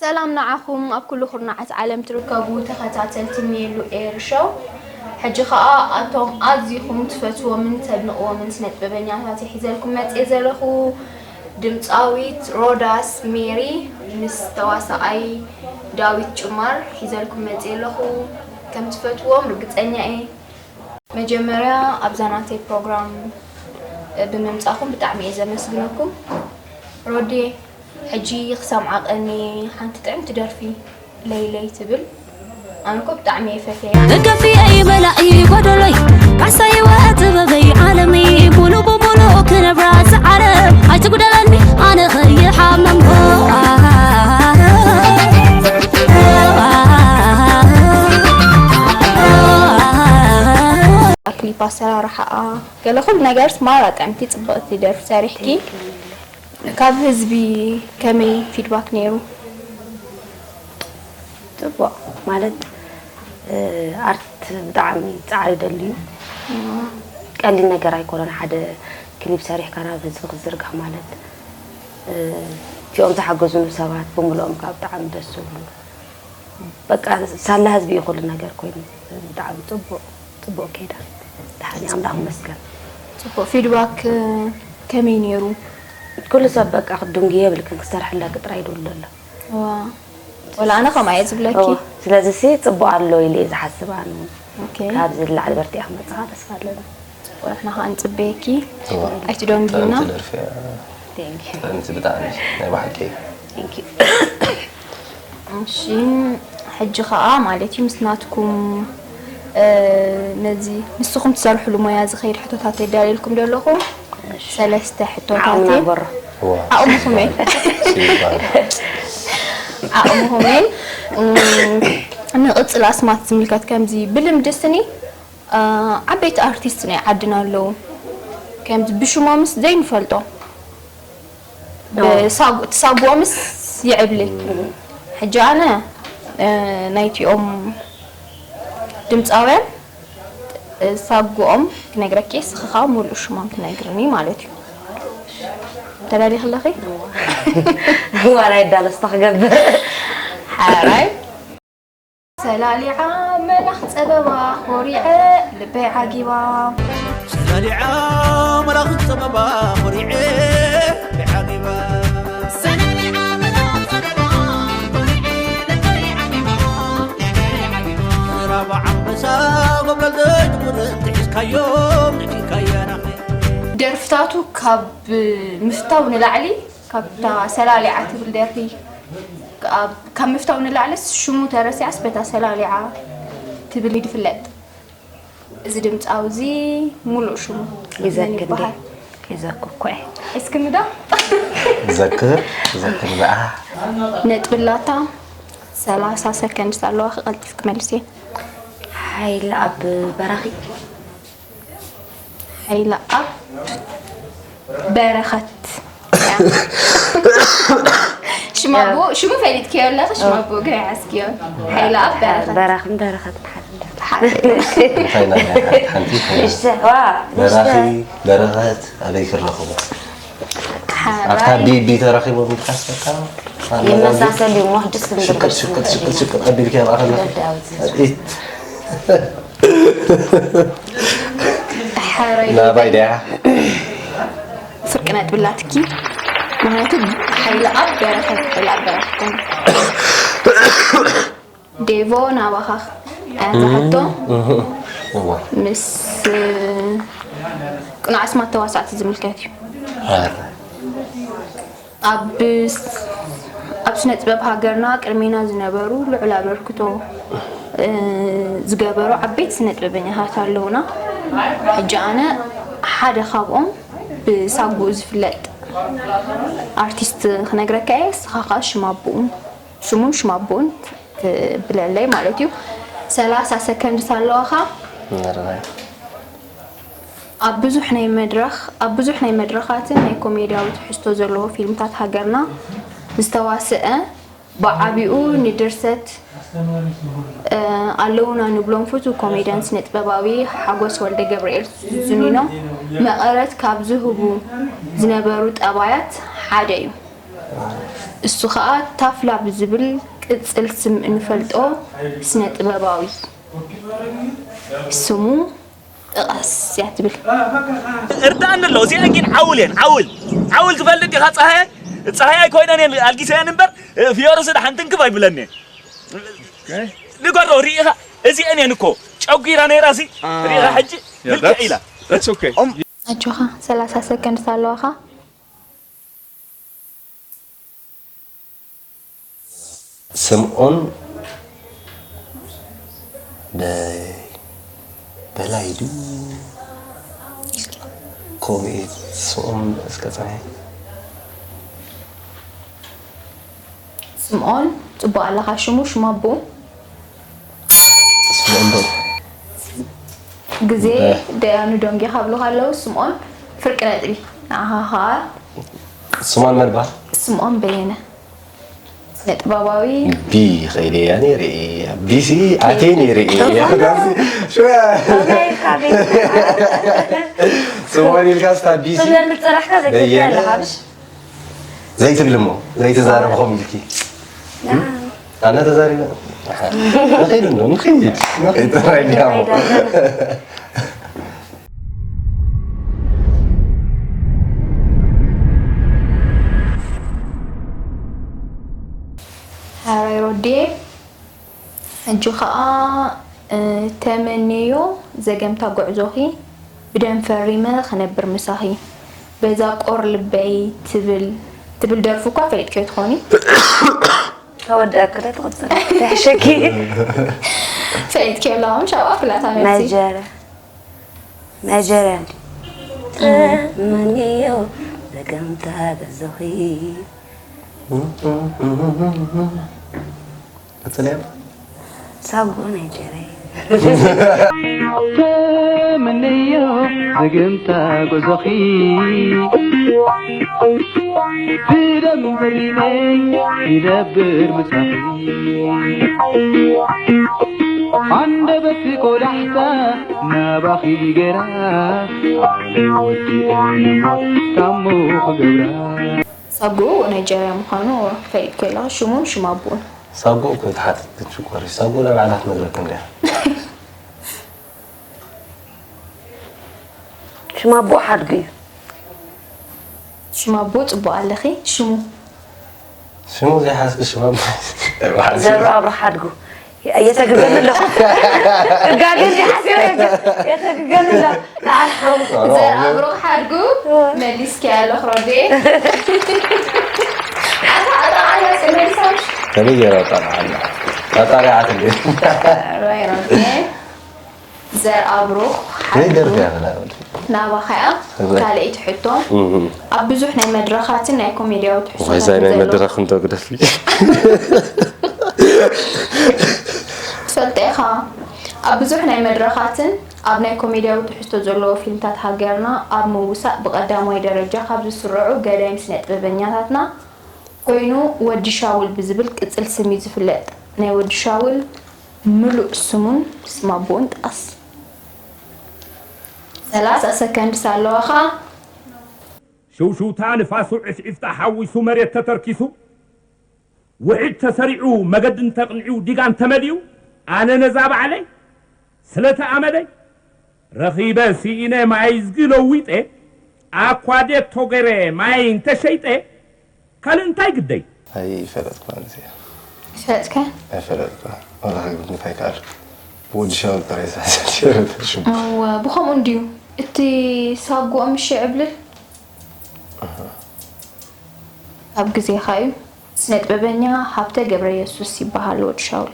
ሰላም ንዓኹም ኣብ ኩሉ ኩርናዓት ዓለም ትርከቡ ተኸታተልቲ ሜሉ ኤር ሾው። ሕጂ ኸኣ ኣቶም ኣዚኹም ትፈትዎምን ተድንቕዎምን ስነጥበበኛታት ሒዘልኩም መጽየ ዘለኹ። ድምጻዊት ሮዳስ ሜሪ ምስ ተዋሳኣይ ዳዊት ጩማር ሒዘልኩም መጽየ ኣለኹ። ከም ትፈትዎም ርግጸኛ እየ። መጀመርያ ኣብዛ ናተይ ፕሮግራም ብምምጻኹም ብጣዕሚ እየ ዘመስግነኩም። ሮዴ፣ ሕጂ ክሰምዓ ቀኒ ሓንቲ ጥዕምቲ ደርፊ ለይለይ ትብል። ኣነ እኮ ብጣዕሚ እየ ፈትየያ። ከፊኤይ መላኢ ጎደሎይ፣ ካሕሳይ ወጥበበይ ዓለመይ፣ ሙሉ ብሙሉ ክነብራ ዝዓረብ፣ ኣይትጉደለኒ ኣነ ከይሓመምኩ። ክሊፕ ኣሰራርሓኣ፣ ገለ ኩሉ ነገርስ ማራ ጥዕምቲ ጽብቕቲ ደርፊ ሰሪሕኪ። ካብ ህዝቢ ከመይ ፊድባክ ነይሩ? ጽቡቕ ማለት፣ እ፣ ኣርት ብጣዕሚ ጻዕሪ ይደሊ እዩ። ቀሊል ነገር ኣይኮነን ሓደ ክሊፕ ሰሪሕካ ናብ ህዝቢ ክትዝርጋሕ ማለት። እ፣ እቲኦም ዝሓገዙኒ ሰባት ብምልኦም ከዓ ብጣዕሚ ደስ ዝብሉ። በቃ ሳላ ህዝቢ እዩ ኩሉ ነገር ኮይኑ፣ ብጣዕሚ ጽቡቕ፣ ጽቡቕ ከይዳ። ደሓን እዩ፣ ኣምላኽ ይመስገን። ጽቡቕ ፊድባክ ከመይ ነይሩ? ኩሉ ሰብ በቃ ክትድንጉ የብልክን፣ ክሰርሐለኪ ጥራይ ይድውል ኣሎ። ዋ፣ ወላ ኣነ ከምኣ እየ ዝብለኪ። እወ፣ ስለዚ ሲ ጽቡቕ ኣሎ ኢለ እየ ዝሓስብ ኣነ። ኦኬ። ካብዚ ንላዕሊ በርቲዕኪ መጻኻ ተስፋ ኣለኒ። ጽቡቕ፣ ንሕና ኸኣ ንጽበየኪ። እወ። ኣይትደንጉና። ጥዕምቲ ደርፊ እያ። Thank you። ጥዕምቲ ብጣዕሚ ናይ ብሓቂ። Thank you። እሺ፣ ሕጂ ኸኣ ማለት እዩ ምስ ናትኩም፣ እ፣ ነዚ ንስኹም ትሰርሕሉ ሞያ ዝኸይድ ሕቶታት የዳልየልኩም ዘለኹ። እሺ። ሰለስተ ዓቕምና ሕቶታት እየ። ጎራ። ዋ። ዓቕምኹም እየ። ሲባል። ዓቕምኹም እየ። እም፣ ንቕጽል ኣስማት ዝምልከት ከምዚ ብልምዲ ስኒ፣ እ፣ ዓበይቲ ኣርቲስት ናይ ዓድና ኣለዉ። ከምዚ ብሽሞምስ ዘይንፈልጦ። ዶ። ብሳጉ-፣ ትሳጉኦምስ ይዕብልል። ሕጂ ኣነ፣ እ፣ ናይቲኦም ድምፃውያን፣ እ፣ ሳጉኦም ክነግረኪ፣ ንስኺ ኸኣ ሙሉእ ሽሞም ትነግርኒ ማለት እዩ። ተዳሊኺ ኣለኺ? ዋላ ይዳለስታ ክገብር። ሓራይ። ሰላሊዓ መላኽ ጸበባ ኾሪዐ ልበይ ዓጊባ። ሰላሊዓ መላኽ ጸበባ ኾሪዐ ልበይ ዓጊባ። ሰላሊዓ መላኽ ጸበባ ኾሪዐ ልበይ ዓጊባ። ራባ ዓንበሳ ጎብለል ዘይትቁርጽ ትሒዝካዮም ንዕኪካያ ናኺ። ደርፍታቱ ካብ ምፍታው ንላዕሊ ካብታ ሰላሊዓ ትብል ደርፊ፣ ካብ፣ ካብ ምፍታው ንላዕልስ ሽሙ ተረሲዓስ በታ ሰላሊዓ ትብል እዩ ዝፍለጥ። እዚ ድምፃዊ እዚ ሙሉእ ሽሙ መን ሒዘኪ እንዴ? ይበሃል? ሒዘኪ እኮ እየ። እስክንዳ? ዘክር፣ ዘክር በኣ። ነጥቢ ኣላታ፣ ሰላሳ ሰከንድ ኣለዋ፣ ክቐልጢፍ ክመልስ እየ። ሓይለኣብ በራኺ። ሓይለኣብ በረኸት። ሽም ኣቦ፣ ሽሙ ፈሊጥክዮ ኣለኺ፣ ሽም ኣቦ ግን ኣይሓዝክዮን። ሓይለኣብ በረኸት። በራኽን በረኸትን ሓደ እንዳ። ሓደ። እንታይ ኢና ናይ ሓንቲ ሓንቲ ይኾኑ? ንሽተ-፣ ዋ፣ ንሽተ-፣ በራኺ፣ በረኸት ኣበይ ክረኽቦ? ሓራይ። ኣብታ ቢ፣ ቢ ተረኺቦም ይጥቃስ በቃ። ይመሳሰል እዩ፣ ሞህ ጅስ ክንብል ሽቅጥ፣ ሽቅጥ፣ ሽቅጥ፣ ሽቅጥ ኣቢልካ ይብኣ ከለኻ። ወዲ ኣብዚ። ኢት። ሓራይ ናባይ ደያ። ፍርቂ ነጥቢ ኣላትኪ። ምኽንያቱ ሓይለኣብ በረኸት፣ ሓይለኣብ በረኸት። ዴቮ ናባኻ ኣያታ ሕቶ እዋ። ምስ ቅኑዕ ኣስማት ተዋሳእቲ ዝምልከት እዩ። ኣረ። ኣብ ስ-፣ ኣብ ስነ ጥበብ ሃገርና ቅድሜና ዝነበሩ ልዑል ኣበርክቶ፣ እ፣ ዝገበሩ ዓበይቲ ስነ ጥበበኛታት ኣለዉና። ሕጂ ኣነ ሓደ ካብኦም ብሳጉኡ ዝፍለጥ ኣርቲስት ክነግረካ እየ። ንስኻ ኸኣ ሽም ኣቦኡን፣ ሽሙን ሽም ኣቦኡን ትብለለይ ማለት እዩ። ሰላሳ ሰከንድስ ኣለዋኻ። ኣብ ብዙሕ ናይ መድረኽ ኣብ ብዙሕ ናይ መድረኻትን ናይ ኮሜድያዊ ትሕዝቶ ዘለዎ ፊልምታት ሃገርና ዝተዋስአ፣ ብዓቢኡ ንድርሰት ኣለዉና ንብሎም ፍቱው ኮሜድያን ስነ ጥበባዊ ሓጎስ ወልደገብርኤል ዙኒኖ መቐረት ካብ ዝህቡ ዝነበሩ ጠባያት ሓደ እዩ። እሱ ኸኣ ታፍላ ብዝብል ቅጽል ስም እንፈልጦ ስነ ጥበባዊ ስሙ ጥቐስ እያ ትብል። እርዳእኒ ኣሎ። እዚአን ግን ዓውል እየን። ዓውል ዓውል ትፈልጥ ዲኻ? ፀሃየ ፀሃየ ኮይነን እየን ኣልጊሰ እየን እምበር ፊዮርስ ሓንቲ እንክብ ኣይብለኒ እየን። ንገሮ ርኢኻ እዚአን እየን እኮ ጨጒራ ነይራ ሲ ርኢኻ ሕጂ ብልክዕ ኢላ። ኣጆኻ ሰላሳ ሰከንድ ኣለዋኻ። ስምኦን በላይ ድዩ? ከምኡ እዩ ስምኦን እስከ ጸንሐ። ስምኦን ጽቡቕ ኣለኻ ሽሙ ሽሙ ኣቦኡ ስምኦን ዶ ግዜ ደያኑ ደንጊኻ ብሉኻ ኣለዉ ስምኦን ፍርቂ ነጥቢ ንዓኻ ኸኣ ስምኦን መን ይበሃል? ስምኦን በየነ ስነ ጥበባዊ ቢ ኸይደ እያ ነይረ እየ ቢሲ ኣትየ ነይረ እየ ስምኦን ኢልካ ስታ ቢሲ ትብለኒ ዝፀናሕካ ዘይትፈልጥ በየነ ኣለኻ ብሽ ዘይትብል እሞ ዘይትዛረብ ኸም ኢልኪ ኣነ ተዛሪበ ንኸይድ እንዶ ንኸይድ ንኸይድ ጥራይ ድያ እሞ ሓራይ ሮዴ ሕጂ ኸኣ ተመነዮ ዘገምታ ጉዕዞኺ ብደም ፈሪመ ክነብር ምሳኺ በዛ ቆር ልበይ ትብል ትብል ደርፊ እኳ ፈሊጥክዮ ትኾኒ ተወዳእክለ ትቕፅል ተሕሸኪ ፈሊጥክዮ ኣለኹም ሻብኣ ፍላታ መልሲ ናይጀርያ ናይጀርያ እንዲ ተመንዮ ዘገምታ ገዞኺ ቀፅለያ ሳጉ ናይጀርያ ተመነዮ ዘገምታ ጉዕዞኺ ብደም ፈሪመ ይነብር ምሳኺ ኣንደበት ቆዳሕታ ናባኺ ገራ ወዲ እሞ ታሞ ክገብራ ሳጉኡ ናይጀርያ ምዃኑ ፈሊጥክዮ ኣለኻ ሽሙን ሽም ኣቦኡን ሳጎ እኮ ተሓተትክን ሽኮሪ ሳጎ ናይ ባዕላ ትነግረክን ድያ ሽም ኣቦ ሓድጉ እዩ ሽም ኣቦ ጽቡቕ ኣለኺ ሽሙ ሽሙ ዘይሓዝኪ ሽም ኣቦ ዘሩ ኣብሮ ሓድጉ የተግገን ኣለኹ እጋገን ሓሲረ የተግገን ኣሎ ንዓል ሓው ዘርኣብሩኽ ሓድጉ መሊስኪ ኣለኽ ሮዴ ኣታ ኣጣዓላ መሊሳሽ ከመይ ገይራ ኣጣርዓላ ኣጣሪዓትለይ ራይ ሮዴ ዘርኣብሩኽ ወይ ሓድጉ ደርፊ ያበላ ናባኻ እያ ካልኣይቲ ሕቶ ኣብ ብዙሕ ናይ መድረኻትን ናይ ኮሜድያዊ ትሕዝቶታት ወይዛይ ናይ ዘሎ መድረኽ እንዶ ግደፊ ትፈልጦ ኢኻ ኣብ ብዙሕ ናይ መድረኻትን ኣብ ናይ ኮሜድያዊ ትሕዝቶ ዘለዎ ፊልምታት ሃገርና ኣብ ምውሳእ ብቐዳማይ ደረጃ ካብ ዝስርዑ ገዳይም ስነ ጥበበኛታትና ኮይኑ ወዲ ሻውል ብዝብል ቅጽል ስም እዩ ዝፍለጥ ናይ ወዲ ሻውል ምሉእ ስሙን ስም ኣቦኡን ጥቐስ ሰላሳ ሰከንድስ ኣለዋኻ ሽውሽውታ ንፋሱ ዕፍዒፍታ ሓዊሱ መሬት ተተርኪሱ ውሕጅ ተሰሪዑ መገዲ እንተቕኒዑ ዲጋ እንተመሊኡ ኣነ ነዛ ባዕለይ ስለቲ ኣመለይ ረኺበ ስኢነ ማይዝጊ ለዊጠ ኣኳዴት ቶገረ ማይ እንተሸይጠ ካልእ እንታይ ግደይ? ኣይፈለጥኩ ማለት እየ ይፈለጥከ ኣይፈለጥኩ ዋላ ክግምት ኣይከኣል ብወዲ ሻውል ጥራይ ዝሓሰብ ሽሙ እወ ብኸምኡ እንድዩ እቲ ሳጉኦ ምሽ ዕብልል ኣብ ግዜኻ እዩ ስነ ጥበበኛ ሃብተ ገብረ የሱስ ይበሃል ወዲ ሻውል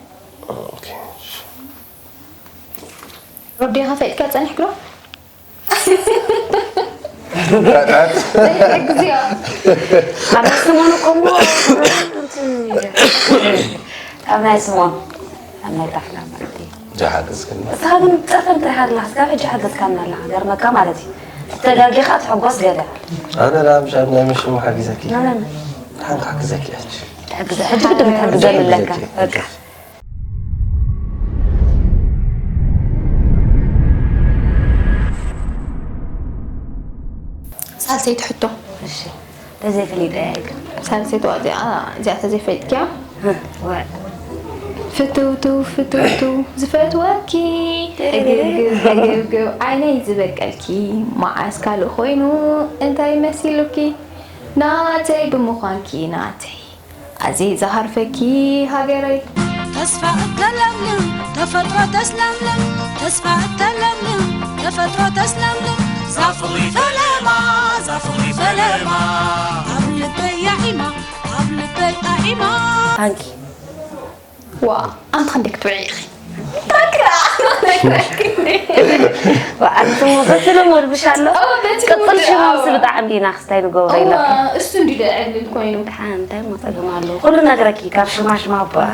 ኦኬ ሮዴኻ ፈሊጥካ ጸኒሕክ ዶ ፈጣጥ ግዜኦ ኣብ ናይ ስሞን እኮ እሞ ኣብ ናይ ስሞን ናይ ታሕላ ማለት እዩ። ጃሓገዝክኒ እስኻ ግን ጥርጥር ጥራሕ ኣለኻ እስካብ ሕጂ ሓገዝካና ኣለኻ ገርመካ ማለት እዩ። ተጋጊኻ ትሕጎስ ገለ ኣነ ላምሻ ናይ መሽሙ ሓጊዘኪ ሓንካ ሓግዘኪ ሕጂ ትሕግዘ ሕጂ ግድም ትሕግዘ ኣለካ በቃ ሳልሰይቲ ሕቶ እሺ ተዘይፈሊጠ እያ ኢልካ ሳልሰይቲ እዚኣ እዚኣ ተዘይፈሊጥክያ ወ- ፍትውትው ፍትውትው ዝፈትወኪ ሕግብግብ ሕግብግብ ዓይነይ ዝበቀልኪ መዓስ ካልእ ኮይኑ እንታይ መሲሉኪ ናተይ ብምዃንኪ ናተይ ኣዝየ ዝሃርፈኪ ሃገረይ ተስፋ እተለምልም ተፈጥሮ ተስለምልም ተስፋ እተለምልም ተፈጥሮ ተስለምልም ዛፍቕሪ ፈለማ ዛፍቕሪ ፈለማ ኣብ ልበይ ያዒማ ኣብ ልበይ ኣዒማ ታንኪ ዋ ኣንቲ ክንደይ ክትብዒ ኢኺ ኣንትሞ በቲ ልሙድ ብሻ ኣሎ በቲ ቅፅል ልሙድ፣ ሽሞም ኣዎ። ስ ብጣዕሚ ኢና ክስታይ ንገብሮ ኢለካ እሱ እንዲ ዕብልል ኮይኑ ደሓን እንታይ ሞ ፀገም ኣለዎ ኩሉ ነግረኪ ካብ ሽማ ሽማ ኣቦኣ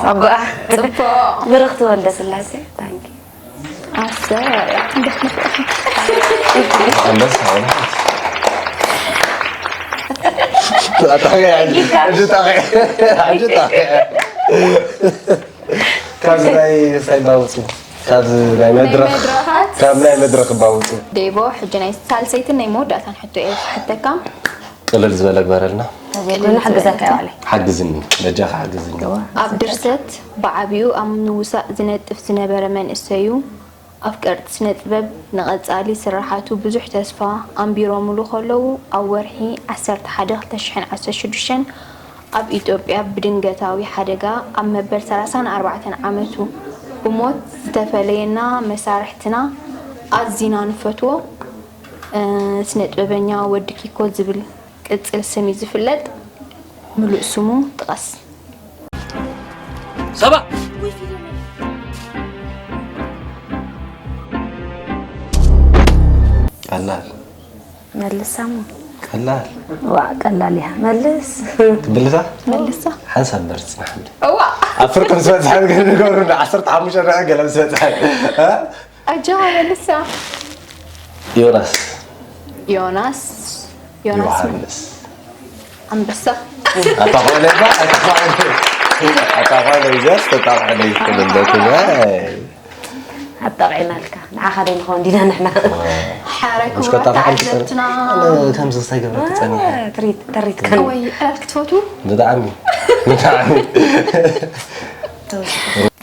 ፀጉኣ ፅቡቕ ብርኽቲ ወልደ ስላሴ ታንኪ ኣሰ ክንደይ ክነፍቕኺ ኣንበሳ ኣጣቂያ ሕጂ ጣቂያ ሕጂ ጣቂያ ካብዚ ናይ ሳይባ ውፅኡ ካብዚ ናይ መድረኽ መድረኻት። ካብ ናይ መድረኽ እባ ውፅኡ ዴቦ ሕጂ ናይ ሳልሰይትን ናይ መወዳእታን ሕቶ እየ ክሕተካ ቅልል ዝበለ ግበረልና ኮይኑ ሕግዘካ ይዋለ ሓግዝኒ በጃኻ ሓግዝኒ ኣብ ድርሰት ብዓቢኡ ኣብ ምውሳእ ዝነጥፍ ዝነበረ መንእሰይ እዩ ኣብ ቅርጺ ስነ ጥበብ ንቐጻሊ ስርሓቱ ብዙሕ ተስፋ ኣንቢሮምሉ ከለዉ ኣብ ወርሒ ዓሰርተ ሓደ ክልተ ሽሕን ዓሰርተ ሽዱሽተን ኣብ ኢትዮጵያ ብድንገታዊ ሓደጋ ኣብ መበል ሰላሳን ኣርባዕተን ዓመቱ ብሞት ዝተፈለየና መሳርሕትና ኣዚና ንፈትዎ ስነ ጥበበኛ ወዲ ኪኮ ዝብል ቅጽል ስም እዩ ዝፍለጥ። ምሉእ ስሙ ጥቐስ። ሰባ ቀላል መልሳሞ ቀላል ዋ ቀላል እያ መልስ ትብልታ መልሳ ሓንሳብ በርት ጽናሓንደ እዋ ኣብ ፍርቂ ምስ በጽሐ ግን ንገሩና ዓሰርተ ሓሙሽተ ደቂቕ ገለ ምስ በጽሐ ኣጆኻ መልሳ ዮናስ ዮናስ ዮናስ ዮሃንስ ኣንበሳ ኣታ ኾነ ባ ኣታ ኾነ ኣታ ኾነ ጀስት ኣታ ኾነ ይፈልለቱ ኣጣቂዕናልካ ንዓኻ ደይ ንኸውን ዲና ንሕና ሓራይ مش ክቡራት كنت أفعل ተዓዘብትና أنا كم زي سايقر تتسألني ትሪት ተሪትካን ወይ ዕላል ክትፈቱ بدعمي بدعمي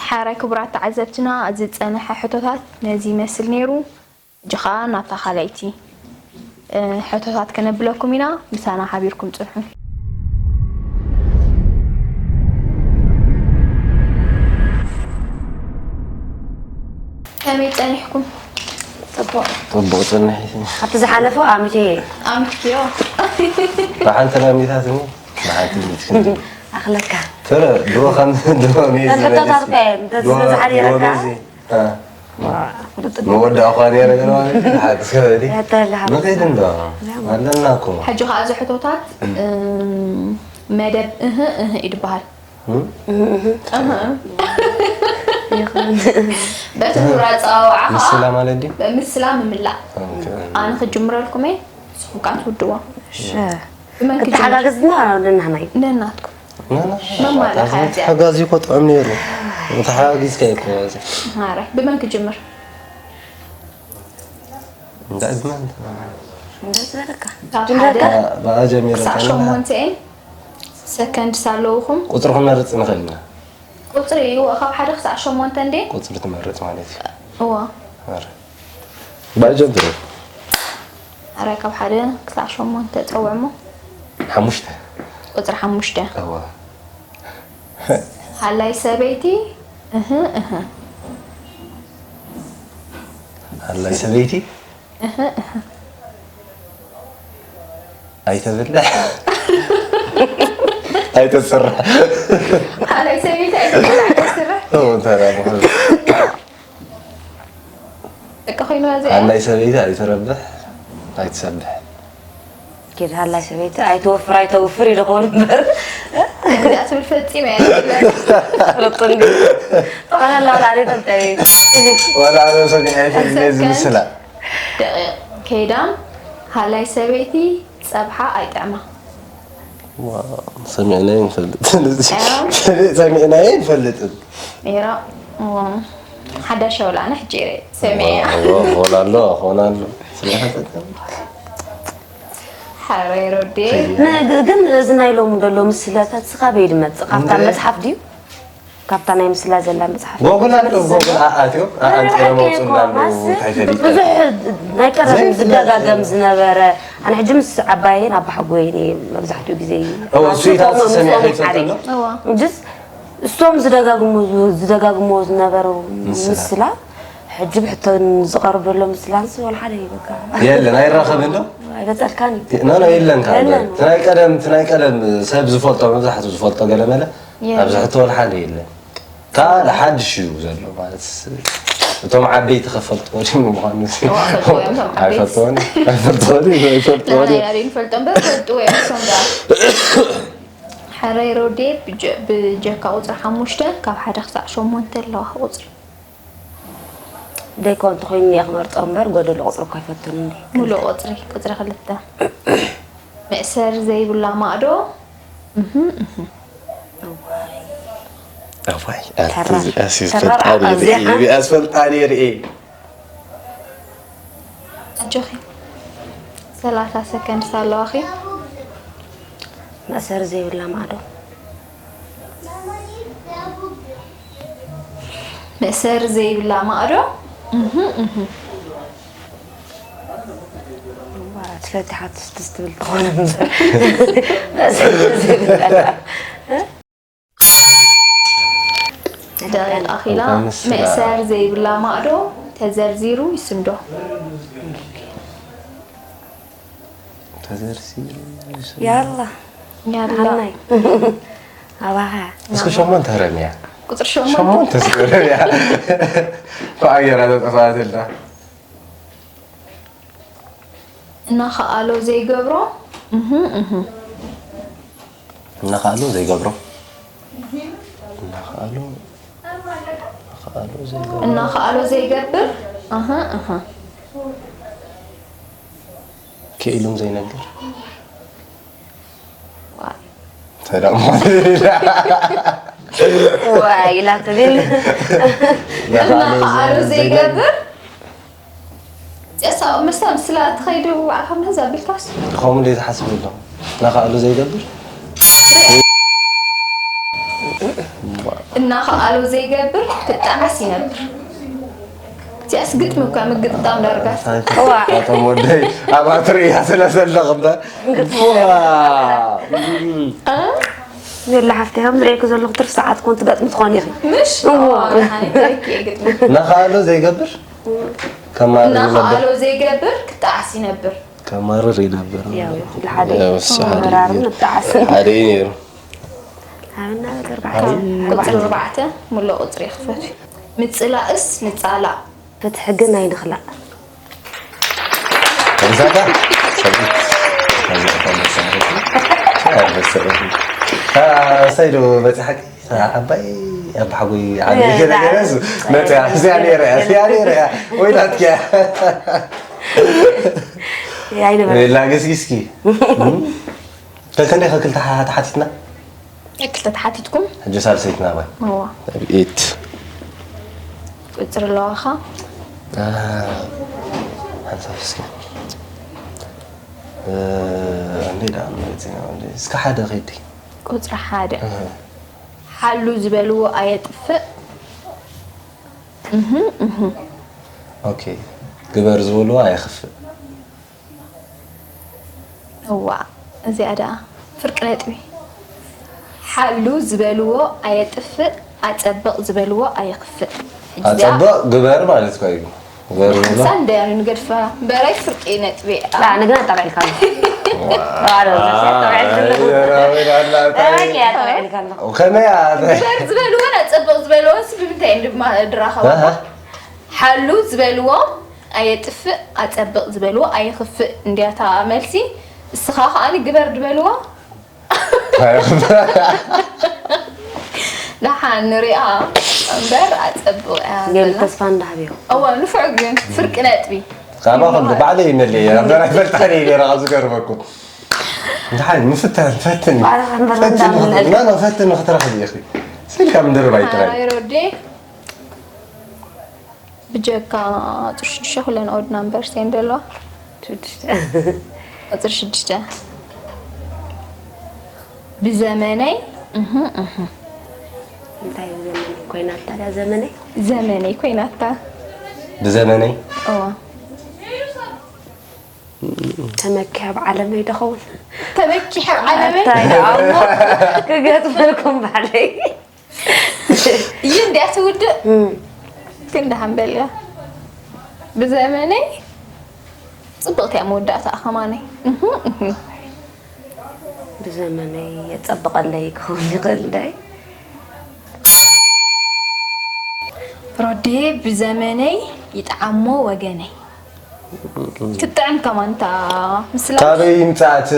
ሓራይ ክቡራት ተዓዘብትና ዝጸንሐ ሕቶታት ነዚ ይመስል ነይሩ ሕጂ ኸዓ ናብታ ካልኣይቲ እ፣ ሕቶታት ከነብለኩም ኢና ምሳና ሓቢርኩም ጽንሑ ከመይ ጸኒሕኩም ፅቡቅ ጽቡቅ ጽንሒ ኣብቲ ዝሓለፈ ኣሚቴ ኣምክዮ ብሓንቲ ላሚታትኒ ብሓንቲ ሚትክኒ ኣኽለካ ፍረ ድሮ ከም ድሮ ሜ ሕቶታት ከ እንተዝሓዲረካ መወዳእኳ ነረ ገለ ማለት ሓቅስ ከበዲ ያተልሃ መኸይድ እንዶ ኣለና እኮ ሕጂ ከዓ እዚ ሕቶታት እም፣ መደብ እህ እህ እዩ ዝበሃል እህ። በቲ ምራፅ ኣዋዓ ከዓ ምስላ ማለት ድዩ ምስላ ምምላእ ኣነ ክጅምረልኩም እየ ንስኹም ከዓ ትውድዋ ብመን ክጅምር ተሓጋገዝና ንናናይ ነናትኩም ተሓጋዚ እኮ ጥዑም ነይሩ ተሓጋጊዝካ ይኮ ማረ ብመን ክጅምር እንዳእዝመን እንደዝበለካ ካብ ሓደ ብኣ ጀሚረ ክሳዕ ሸሞንተ እየን ሰከንድስ ኣለውኹም ቁፅሪ ክነርፅ ንኽእል ኢና ቁፅሪ እዎ ካብ ሓደ ክሳዕ ሸሞንተ እንዴ ቁፅሪ ትመርፅ ማለት እዩ እዎ ኧረ። ብኣ ጀምር ኣረ ካብ ሓደ ክሳዕ ሸሞንተ ፀውዕሞ ሓሙሽተ ቁፅሪ ሓሙሽተ እዋ ሃላይ ሰበይቲ እህ እህ ሃላይ ሰበይቲ ኣይተብልዕ ኣይተስርሕ ሃላይ ሰበይቲ ኣይትብላዕ ኣይትስርሕ ተራ ምዃኑ ደቂ ኮይንዋ እዚኣ ሃላይ ሰበይቲ ኣይትረብሕ ኣይትሰብሕ ኪድ ሃላይ ሰበይቲ ኣይትወፍር ኣይተውፍር ኢሉ ክብል እምበር እዚኣ ትብል ፈጺመ እየ ዝብለካ። ርጡን ጠቕላላ ወላ ኣነ ፈልጠ ወላ ኣነ ሰሚዐ ኣይፈልጥ እየ ዝምስላ። ደቂቕ ከይዳም ሃላይ ሰበይቲ ጸብሓ ኣይጥዕማ። ሰሚዕናዮ ንፈልጥን እዚ ሰሚዕናዮ ንፈልጥን። ኤራ እም፣ ሓዳሽ ኣውላ ኣነ ሕጂ ኢረ ሰሚዐያ። ሆን ኣሎ ሆን ኣሎ። ሓረይ ሮዴ ግን እዚ ናይ ሎሚ ዘሎ ምስላታት ስኻ በይ ድመጽእ ካብታ መጽሓፍ ድዩ? ካብታ ናይ ምስላ ዘላ መጽሓፍ ጎግል ኣሎ ጎግል ኣኣትዮም ኣኣንጤረ መውፅና ኣለዉ እንታይ ፈሊጠ ብዙሕ ናይ ቀረብ ዝደጋገም ዝነበረ ኣነ ሕጂ ምስ ዓባየን ኣባሓጎየን እየ መብዛሕትኡ ግዜ እወ፣ እሱ ኢታ ዝሰሚዐ ከይፈልጠ ኣሎ? ጅስ እሶም ዝደጋግሞ ዝደጋግሞ ዝነበሩ ምስላ ሕጂ ብሕቶ ዝቐርብ ዘሎ ምስላንስ ወላ ሓደ እዩ በቃ የለን ኣይራኸብን ዶ ኣይበፀልካን እዩ ኖ ኖ የለን ካብ የለን። እቲ ናይ ቀደም እቲ ናይ ቀደም ሰብ ዝፈልጦ መብዛሕትኡ ዝፈልጦ ገለ መለ የለን። ኣብዚ ሕቶ ወላ ሓደ የለን። ካብ ሓድሽ እዩ ዘሎ ማለት እቶም ዓበይቲ ከፈልጥዎ ድዩ ምዃኑ እዋ፣ ፈልጥዎ እዮም፣ እቶም ዓበይቲ። ኣይፈልጥዎን ኣይፈልጥዎን ኣይፈልጥዎን ንሕና ኢና ዘይንፈልጦ እምበር ፈልጥዎ እዮም እሶም ደኣ። ሕረይ ሮዴ ብጀ- ብጀካ ቁፅሪ ሓሙሽተ ካብ ሓደ ክሳዕ ሸሞንተ ኣለዋ ቁፅሪ። ደይኮን እንተኮይኑ እየ ክመርፆ እምበር ጎደሎ ቁፅሪ እኳ ኣይፈቱን እንዲ ሙሉእ ቁፅሪ ቁፅሪ ክልተ። መእሰር ዘይብላ ማእዶ። እህ፣ እህ። ኣዋይ ተራ- ኣዚኣስ ተራ ፈጣሪ ኣዚኣ- ርኢ እዚኣስ ፈጣሪ ርኢ ኣጆኺ ሰላሳ ሰከንድ ኣለዋኺ። መእሰሪ ዘይብላ ማእዶ መእሰሪ ዘይብላ ማእዶ። እህ፣ እህ። ትፈትሓ ትስትስ ትብል ትኾነ እምበር መእሰሪ ዘይብላ ደቂቕ ኣኺላ። እንኳን ምስላ- መእሰር ዘይብላ ማእዶ ተዘርዚሩ ይስንዶ። ተዘርሲሩ ያላ ያላ ሃናይ ኣባኻ እስኪ ሸሞንተ ረምያ ቁፅሪ ሸሞንተ። ሸሞንተ እስኪ ረምያ ብኣየራ ተጠፋትልና እናኸኣሎ ዘይገብሮ። እህ፣ እህ። እናኸኣሎ ዘይገብሮ እናኸኣሎ እናኸኣሎ ዘይገብሮ እናኸኣሎ ዘይገብር። እህ፣ እህ። ክኢሉም ዘይነግር ዋይ። ተዳሞ ዋይ ኢላ ትብል እናኸኣሎ ዘይገብር። ጨሳ መስታ ምስላ ትኸይዱ ባዕልካ ምንዛ ቢልካስ። ከምኡ እንደ ዝሓስብ ኣለኹ እናኸኣሎ ዘይገብር እናኸኣሎ ዘይገብር ክጣዓስ ይነብር። እዚኣስ ግጥሚ እኳ ምግጥጣም ዳርጋ። ኣቶም ወደይ ኣብ ኣትርእያ ስለ ዘለኹ እምበር ዘላ ሓፍቲ ከም ዝርእየኪ ዘለኹ ትርፊ ሰዓት ኮን ትገጥሚ ትኾን ኢኺ ምሽ። እዋ፣ ደሓን ይበለኪ እየ ግጥሚ። እናኸኣሎ ዘይገብር ከማርር ይነብር እናኸኣሎ ዘይገብር ክጣዓስ ይነብር። ከማርር ይነብር ያው ሓደ ያው እሱ ሓደ መራር እዩ። ንጣዓስ ሓደ እዩ ነይሩ ሃብና ነገር ቁፅሪ ኣርባዕተ ሙሉእ ቁፅሪ ይኽፈት። ምፅላእስ ንፃላእ። ፍትሒ ግን ኣይንኽላእ ከምዛጋ ሰብት ሰይዶ በፂሓቂ ዓባይ ኣባሓጎይ ዓባይ ገለ ገለ እሱ መፅያ እዚኣ ነይረ እያ እዚኣ ነይረ እያ ወይ ናትኪ እያ ኣይነበረ ሌላ ገስጊስኪ ከከንደይ ከክልተ ተሓቲትና ክልተ ተሓቲትኩም። ሕጂ ሳልሰይትና ባይ እዋ ኢት ቁፅሪ ኣለዋኻ። ሓንሳብ እስኪ እንዴ ዳ እስከ ሓደ ከይዲ ቁፅሪ ሓደ ሓሉ ዝበልዎ ኣየጥፍእ። እህ፣ እህ። ኦኬ ግበር ዝበልዎ ኣየኽፍእ እዋ እዚኣ ደኣ ፍርቂ ነጥቢ። ሓሉ ዝበልዎ ኣየጥፍእ፣ ኣጸብቕ ዝበልዎ ኣየኽፍእ። ሕጂ እዚኣ ኣጸብቕ ግበር ማለት እኮ እዩ ግበር ዝበሎ ሓንሳብ እንዳያኑ ንገድፋ በራይ ፍርቂ ነጥቢ። ንግና ጠብዕልካ ኣሎ ጠብዕልካ ኣለኹ ከመያ ግበር ዝበልዎን ኣጸብቕ ዝበልዎን ሲ ብምንታይ እዮም ድማ ድራኸባ? ኣሃ። ሓሉ ዝበልዎ ኣየጥፍእ፣ ኣጸብቕ ዝበልዎ ኣየኽፍእ እንድያታ መልሲ። እስኻ ከኣ ግበር ዝበልዎ ደሓን ንሪኣ እምበር ኣጸብቕ እያ ገሉ ዘላ። ተስፋ እንዳሃብዮ። እዋ ንፍዑ ግን ፍርቂ ነጥቢ ካባ ኩሉ ባዕለይ ይነለ እየ ኣብ ደራ ይፈልጣኒ እየ ነይረ ካብ ዝገርመኩም። እንታይ ንፍተን ፈትን ባዕልኻ እምበር ፈትን እንዳመለልካ። ና ና ፈትን ክትረኽብ ኢኺ ስልካ ምድርባይ ጥራይ ሓራይ ሮዴ ብጀካ ቁፅሪ ሽዱሽተ ኩለን ኦድ ናምበርስ እየን ዘለዋ። ቁፅሪ ሽዱሽተ ብዘመነይ እህ፣ እህ። እንታይ ዘመነይ ኮይናታ ዳ ዘመነይ ዘመነይ ኮይናታ ብዘመነይ እዋ ተመኪያ ብዓለመይ ደኸውን ተበኪሐ ዓለመይ እንታይ ደኣ እሞ ክገጥመልኩም ባዕለይ እዩ እንዲያ ትውድእ ግን ደሓን በልያ ብዘመነይ ፅብቕቲ እያ መወዳእታ ከማነይ እህ፣ እህ። ብዘመነይ የጸብቐለይ ክኸውን ይኽእል እንዳይ ሮዴ ብዘመነይ ይጥዓሞ ወገነይ ክትጥዕም ከማን እታ ምስላ ካበይ ይምፃእ እቲ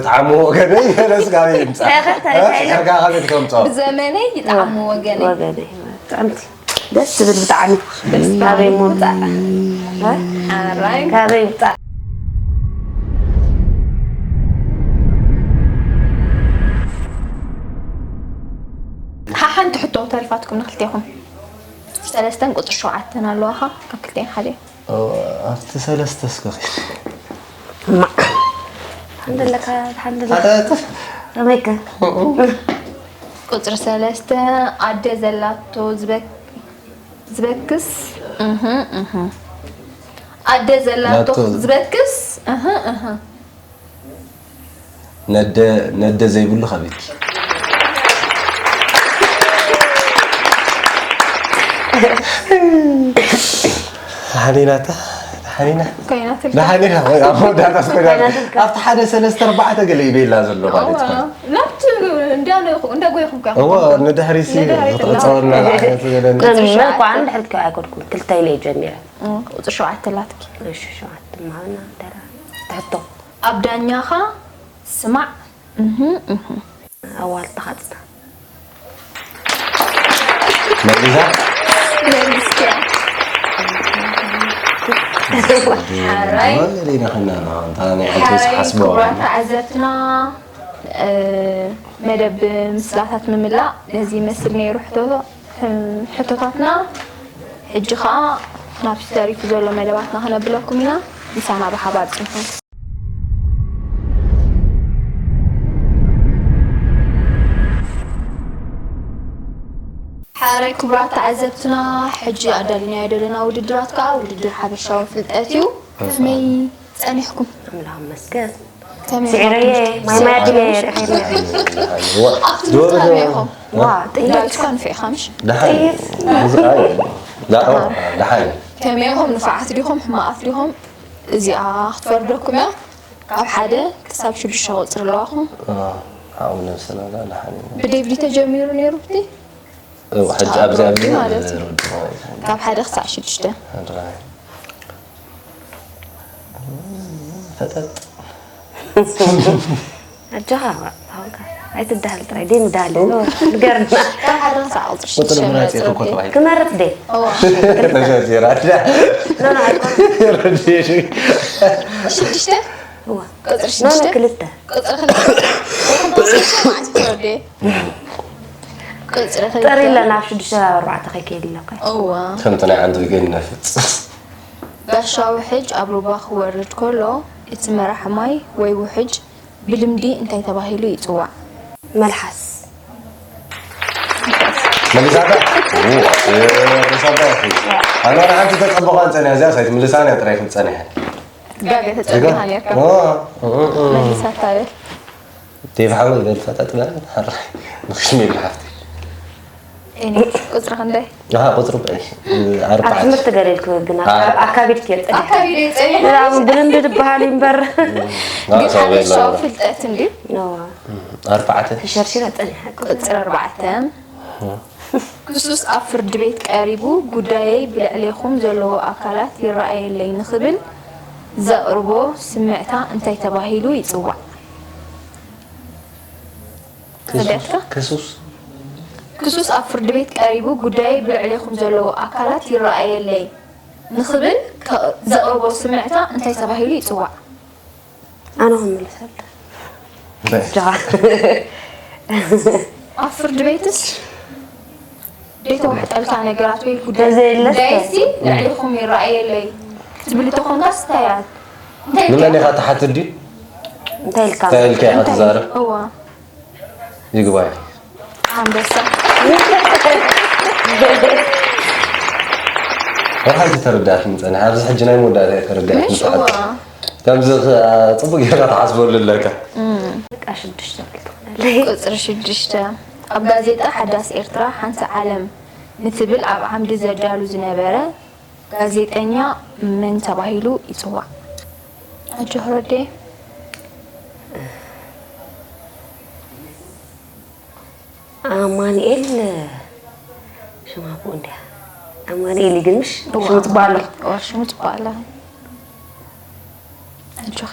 ጣዕሙ ወገነይ በለስ ካበይ ይምፃእ እንታይ ኢኻ? እንታይ ኢኻ? ሕርጋ ካበይ ክተምፅኦ ብዘመነይ ይጥዓሞ ወገነይ ወገነይ ጥዕምቲ ደስ ትብል ብጣዕሚ ካበይ ምውፃእ ሓራይ ካበይ ምውፃእ ሓሓንቲ ሕቶ ተሪፋትኩም ንክልቴኹም ሰለስተን ቁፅሪ ሸውዓተን ኣለዋኻ ካብ ክልቴን ሓደ እዩ ኣብቲ ሰለስተ እስከ ኺድ እማ ሓንደለካ ሓንደለ ከመይከ ቁፅሪ ሰለስተ ኣደ ዘላቶ ዝበክ- ዝበክስ እህ፣ እህ። ኣደ ዘላቶ ላቶ- ዝበክስ እህ፣ እህ። ነደ ነደ ዘይብሉ ከቤት ሓኒናታ ሓኒና ኮይናትልካ ሓኒና ኣብ መወዳእታ ኮይና ኣብቲ ሓደ ሰለስተ ኣርባዕተ ገለ ይቤላ ዘሎ ማለት እዩ ናብቲ እንዳጎይኹም እዎ ንድሕሪሲ ክትቕፀወልና ዓይነት ገለ እኳ ንድሕሪት ከ ኣይኮድኩም ክልተ ኢለ ጀሚረ ቁፅሪ ሸውዓተ ላትኪ እሺ ሸውዓተ ማና ደራ ትሕቶ ኣብ ዳኛኻ ስማዕ እህ፣ እህ። ኣዋልድ ተኻፅና መሊሳ መሊስኪያ ሓራይ ሪና ከና እንታይ ናይ ሓንቲ ሓራይ ሓስቦ ክቡራት ተዓዘብትና እ፣ መደብ ምስላታት ምምላእ ነዚ ይመስል ነይሩ ሕቶ- ሕቶታትና ሕጂ ከዓ ናብቲ ተሪፉ ዘሎ መደባትና ክነብለኩም ኢና ምሳና ብሓባር ፅንሑ ሓራይ ክቡራት ተዓዘብትና ሕጂ ኣዳሊናዮ ዘለና ውድድራት ከዓ ውድድር ሓበሻዊ ፍልጠት እዩ ከመይ ጸኒሕኩም ኣምላኽ መስገን ከመይ ስዒረየ ማይ ማይ ኣቢለ ኣብ ትምህርቲ ከመይ ኢኹም ዋ ጥይት ዳዊት እኳ ንፍዒኻ ምሽ ደሓን ደሓን ከመይ ኢኹም ንፋዓት ዲኹም ሕማቓት ዲኹም እዚኣ ክትፈርደኩም እያ ካብ ሓደ ክሳብ ሽዱሽተ ቁፅሪ ኣለዋኹም ሓው ነብስና ደሓን ብዴቪድ ተጀሚሩ ነይሩ ብቲ ሕጂ ኣብዚ ኣብዚ ማለት እዩ። ካብ ሓደ ክሳብ ሽዱሽተ ፈጠጥ ኣጆኻ ኣውካ ኣይትዳሃል ጥራይ ደይ ምዳሃል ንገርና ካብ ሓደ ክሳብ ቁፅሪ ቁፅሪ ሽዱሽተ ምራፂ መረፅቲ ኮኮት ባይ ክመርፅ ደይ ተሸርሽራ ሽዱሽተ እዋ ቁፅሪ ኖ ኖ ሽዱሽተ ክልተ ቁፅሪ ክልተ ቁፅሪ ክልተ ጠሪለ ናብ ሽዱሽተ ናብ ኣርባዕተ ከይከይድ ኣለካ እዋ ከምቲ ናይ ዓንዱ ግን ነፍፅ ጋሻ ውሕጅ ኣብ ሩባ ክወርድ ከሎ እቲ መራሕ ማይ ወይ ውሕጅ ብልምዲ እንታይ ተባሂሉ ይፅዋዕ? መልሓስ መሊሳታ መሊሳታ ኣነ ሓንቲ ተፀበቋን ፀኒሐ እዚኣ ሳይት ምልሳን እያ ጥራይ ክትፀኒሐ ጋገ ተፀቢኻ ነርካ መሊሳታ በል ዴቭ ሓወይ በል ፈጠጥ በል ሓራይ ንክሽሚል ሓፍቲ እኔ ቁፅሪ ክንደይ ኣሃ ቁፅሪ በል ኣብ ኣርባዕተ ትምህርቲ ገለ ኢልክ ግን ኣካቢድክ የፀ ኣካቢደ ፀኒሐ ብልምዲ ዝበሃል እዩ እምበር ግን ሓበሻዊ ፍልጠት እንዲ ኣርባዕተ ተሸርሽረ ፀኒሐ ቁፅሪ ኣርባዕተ ክሱስ ኣብ ፍርዲ ቤት ቀሪቡ ጉዳየይ ብልዕሌኹም ዘለዎ ኣካላት ይረኣየለይ ንኽብል ዘቕርቦ ስምዕታ እንታይ ተባሂሉ ይፅዋዕ? ተረዲኣትካ? ክሱስ ክሱስ ኣብ ፍርዲ ቤት ቀሪቡ ጉዳይ ብልዕሌኹም ዘለዉ ኣካላት ይረኣየለይ ንኽብል ከ- ዘቕርቦ ስምዕታ እንታይ ተባሂሉ ይፅዋዕ? ኣነ ክምልሰልካ እንታይ? ጃ ኣብ ፍርዲ ቤትስ ዘይተዋሕጠልካ ነገራት ወይ ጉዳይ ተዘየለስ ጉዳይሲ ልዕሌኹም ይረኣየለይ ክትብል ተኾንካስ እንታይ እያ? እንታይ ንመን ኢልካ? ኢኻ ትሓትት ድዩ? እንታይ ኢልካ እንታይ ኢልካ ኢኻ ትዛረብ? እዋ ይግባይ ኣንበሳ ወሓንቲ ተረዳእትኒ ጸኒሓ ኣብዚ ሕጂ ናይ መወዳእታ እየ ተረዳእትኒ ምሽ እዋ ከምዚ ጽቡቅ ጌርካ ትሓስበሉ ኣለካ በቃ ሽዱሽተ ክብል ትኽእለለይ ቁፅሪ ሽዱሽተ ኣብ ጋዜጣ ሓዳስ ኤርትራ ሓንቲ ዓለም ንትብል ኣብ ዓምዲ ዘዳሉ ዝነበረ ጋዜጠኛ መን ተባሂሉ ይፅዋዕ? ኣጆህ ረዴ ኣማኑኤል ሽማ ብኡ እንድያ ኣማኑኤል ይግንሽ ሽሙ ትባሎ ሽሙ ትባላ ኣጆኺ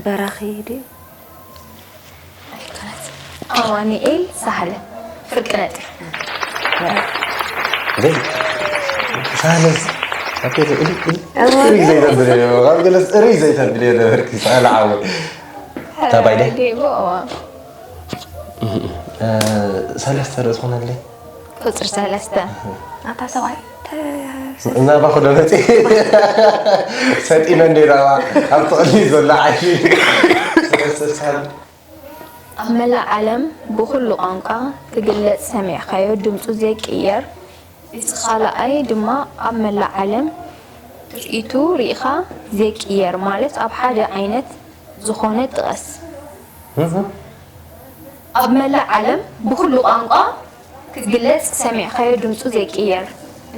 በራኺ ድዩ ኣማኑኤል ሳህለ ፍርቂ ነጥቢ ሳለስ ኣከለ እሪ እሪ እሪ ዘይተብል እየ ካብ ገለስ እሪ ዘይተብል እየ ነበርኪ ሳለ ዓወ ታባይ ደ ዴቦ እዋ ሰለስተ ርእስ ኾነለይ ቁፅሪ ሰለስተ ኣታ ሰብኣይ እናባ ኹዶ መፂ ሰጢመ እንዴ ናባ ኣብ ትቕሊ ዘሎ ዓሽ ሰለስተ ሳል ኣብ መላእ ዓለም ብኹሉ ቋንቋ ክግለጽ ሰሚዕካዮ ድምጹ ዘይቅየር እቲ ኻልኣይ ድማ ኣብ መላእ ዓለም ትርኢቱ ርኢኻ ዘይቅየር ማለት ኣብ ሓደ ዓይነት ዝኾነ ጥቐስ። ኣብ መላእ ዓለም ብኹሉ ቋንቋ ክግለጽ ሰሚዕካዮ ድምጹ ዘይቅየር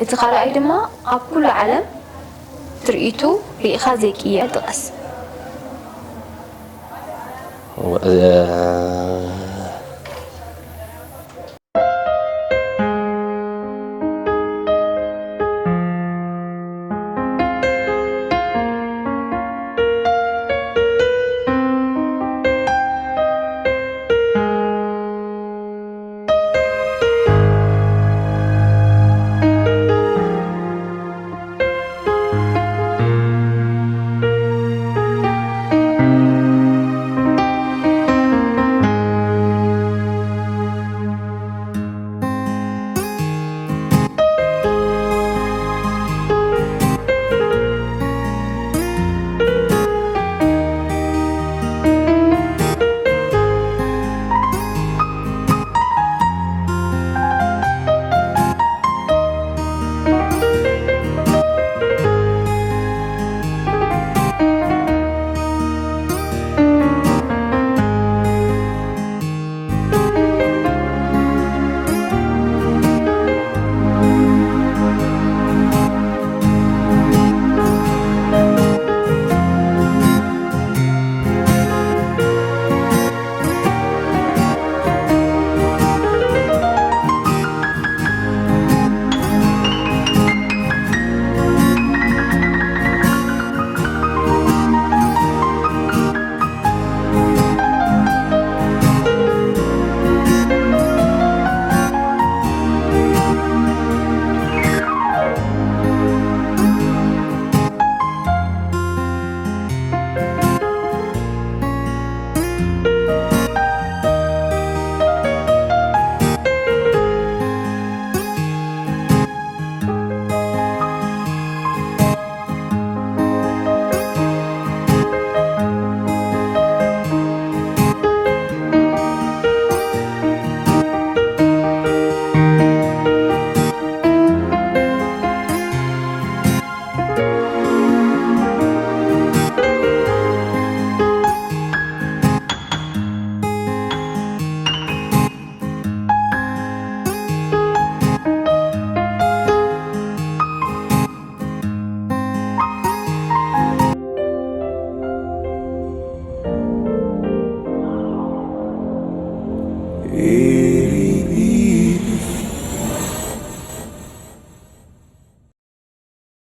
እቲ ኻልኣይ ድማ ኣብ ኩሉ ዓለም ትርኢቱ ርኢኻ ዘይቅየር ጥቐስ።